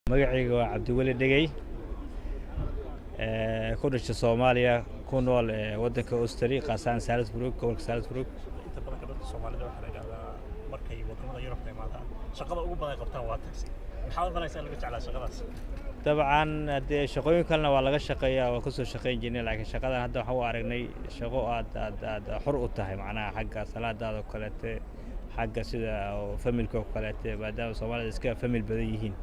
Magacayga waa Cabdiweli Dhegey, ku dhashay Soomaaliya, ku nool waddanka Austria, qaasaan Salzburg, gobolka Salzburg. Inta badanka dadka Soomaalida waxaa la yidhahdaa markay wadamada Yurubta imaadaan, shaqada ugu badan ay qabtaan waa taxi. Maxaad u malaysaa in laga jeclaa shaqadaas? Dabcan haddee shaqooyin kalena waa laga shaqeeyaa, waa kusoo shaqayn jirnay, laakiin shaqadan hadda waxaan u aragnay shaqo aad xor u tahay, macnaha xagga salaadaada oo kaleete, xagga sida familka oo kaleete, maadaama Soomaalida iska famil badan yihiin.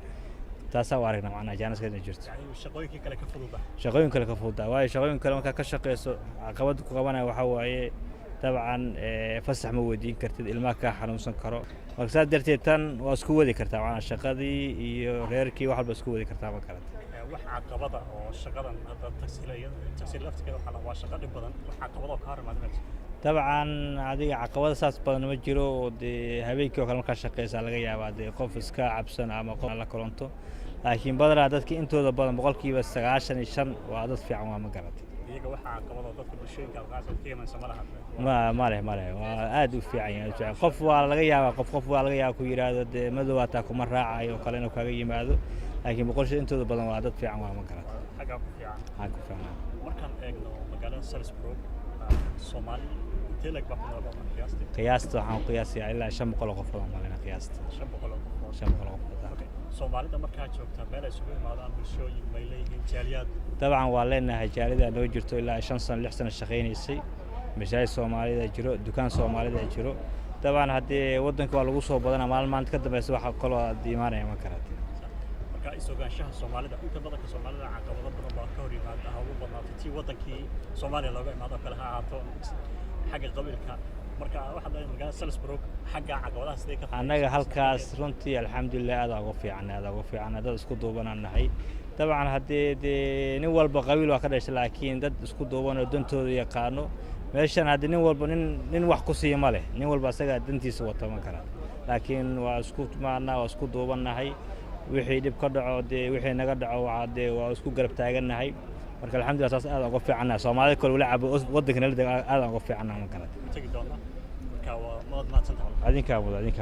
Taasaa u aragnaa macnaha jaaniska inay jirto. Yani shaqooyinkii kale ka fududa? Shaqooyin kale ka fududaa, waayo shaqooyin kale markaa ka shaqeyso, caqabadda ku qabanaya waxaa waaye dabcan fasax ma weydiin kartid, ilmaha kaa xanuunsan karo. Marka saas darteed tan waa isku wadi kartaa, macnaha shaqadii iyo reerkii, wax walba isku wadi kartaa, ma karata. Wax caqabada oo shaqadan hadda taxila, taxi laftigeeda waxaa la waa shaqo dhib badan, wax caqabada oo ka hor imaada ma jirto? Dabcan adiga caqabada saas badan ma jiro, oo dee habeenkii oo kale markaa shaqeysaa laga yaabaa dee qof iska cabsan ama qof la kulanto, laakiin badanaa dadka intooda badan, 95% waa dad fiican, waa ma garatay. Iyaga waxa caqabada oo dadka bulshooyinka alqaasa ka imanaysa ma laha? Ma leh, waa aad u fiican yahay, aad u fiican. Qof waa laga yaabaa, qof waa laga yaabaa ku yidhaahdo dee madow hataa kuma raacayo oo kale inuu kaga yimaado, laakiin boqolkiiba intooda badan waa dad fiican, waa ma garatay. Xaggaa ku fiican. Maxaa ku fiican. Markaan eegno magaalada Salzburg, Soomaali intee leeg baa ku nool baa qiyaastii? Qiyaasta waxaan qiyaasayaa ilaa 500 oo qof oo malina qiyaasta. 500 oo qof? 500 oo qof. Okay, Soomaalida markaa joogta meel ay isugu imaadaan, bulshooyin may leeyihiin, jaaliyaad? Dabcan waa leenahay, jaalida noo jirto ilaa 5 sano, 6 sano shaqaynaysay. Masaajid Soomaalida jiro, dukaan Soomaalida jiro. Dabcan haddee waddanka waa lagu soo badanaa, maalin maanta ka dambeysa waxa kaloo aad imaanaya, ma karatay. Marka is-ogaanshaha Soomaalida, inta badanka Soomaalida caqabado badan baa ka hor yimaada, ha ugu badnaato tii waddankii Soomaaliya looga imaado kale ha ahaato, xagga qabiilka. Marka waxaad leedahay magaalada Salzburg xagga caqabadaha sidee ka? Annaga halkaas runtii alxamdulilah aad uga fiican, aad uga fiican, dad isku duubanaan nahay. Dabcan haddee dee nin walba qabiil waa ka dhashay, laakiin dad isku duuban oo dantooda yaqaano. Meeshan haddii nin walba nin wax ku siiya ma leh, nin walba asagaa dantiisa wata, ma kara, laakiin waa isku maanaa, waa isku duubannahay. Wixii dhib ka dhaco dee wixii naga dhaco waa dee waa isku garab taagannahay. Marka alxamdulillah saas aad uga fiicannahay. Soomaalida kale wala cabo waddanka nala dega aad uga fiicannahay, ma karata. Tegi doona. Marka waa maad mahadsantahay. Adinkaa mudan, adinkaa.